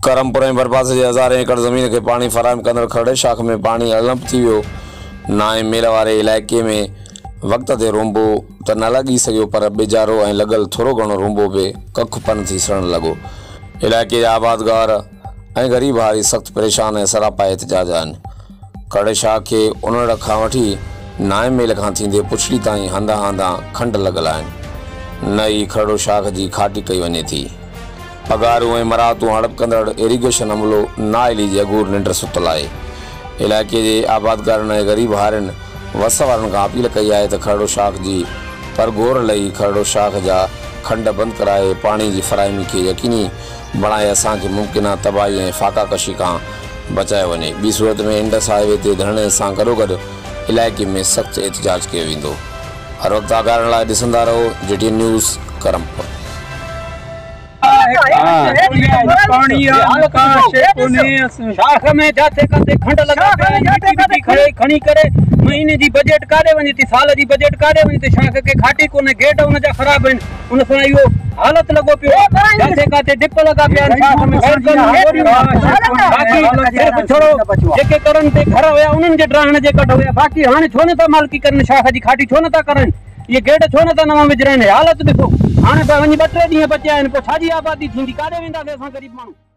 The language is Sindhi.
ڪرمپور ۽ ڀرپاسي جي هزارين ايڪڙ زمين کي پاڻي فراهم ڪندڙ کرڙي شاخ ۾ پاڻي اڻلڀ ٿي ويو. نائين ميل واري علائقي ۾ وقت تي رونبو ته نه لڳي سگهيو پر ٻيجارو ۽ لڳل ٿورو گهڻو رونبو به ڪک پن ٿي سڙڻ لڳو. علائقي جا آبادگار ۽ غريب هاري سخت پريشان ۽ سراپا احتجاج آهن. کرڙي شاخ کي انڙ کان وٺي نائين ميل کان ٿيندي پڇڙي تائين هنڌان هنڌان کنڊ لڳل آهن. نه ئي کرڙو شاخ جي کاٽي ڪئي وڃي ٿي. پگهارون ۽ مراعتون هڙپ ڪندڙ ايريگيشن عملو نااهلي جي اگهور ننڊ ستل آهي. علائقي جي آبادگارن ۽ غريب هارين وس وارن کان اپيل ڪئي آهي ته کرڙو شاخ جي پرگهور لهي کرڙو شاخ جا کنڊ بند ڪرائي پاڻي جي فراهمي کي يقيني بڻائي اسان کي ممڪنه تباهي ۽ فاقا ڪشي کان بچايو وڃي ٻي صورت ۾ انڊس هاء وي تي ڌرڻي سان گڏوگڏ علائقي ۾ سخت احتجاج ڪيو ويندو. هر وقت آگاهه رهڻ لاء ڏسندا رهو G T N news Karampur. شاخ ۾ جاٿي ڪاٿي کنڊ لڳا پيا آهن مٽي ٻٽي کڻي ڪري مهيني جي بجيٽ ڪاڏي وڃي ٿي سال جي بجيٽ ڪاڏي وڃي ٿي شاخ کي کاٽي ڪونهي گيٽ ان جا خراب آهن ان سان اهو حالت لڳو پيو آهي جاٿي ڪاٿي ڊپ لڳا پيا آهن شاخ ۾ غير قانوني ٻوريون باقي صرف ڇڙو جيڪي ڪرن تي گهر هيا انهن جي ڊاهڻ جي ڪڍ هيا باقي هاڻي ڇو نٿا مالڪي ڪرن شاخ جي کاٽي ڇو نٿا ڪرن اهي گيٽ ڇو نه ٿا نوان وجهرائين؟ حالت ڏسو، هاڻي به وڃي ٻه ٽي ڏينهن بچيا آهن، پوء ڇا جي آبادي ٿيندي؟ ڪاڏي وينداسين اسان غريب ماڻهو؟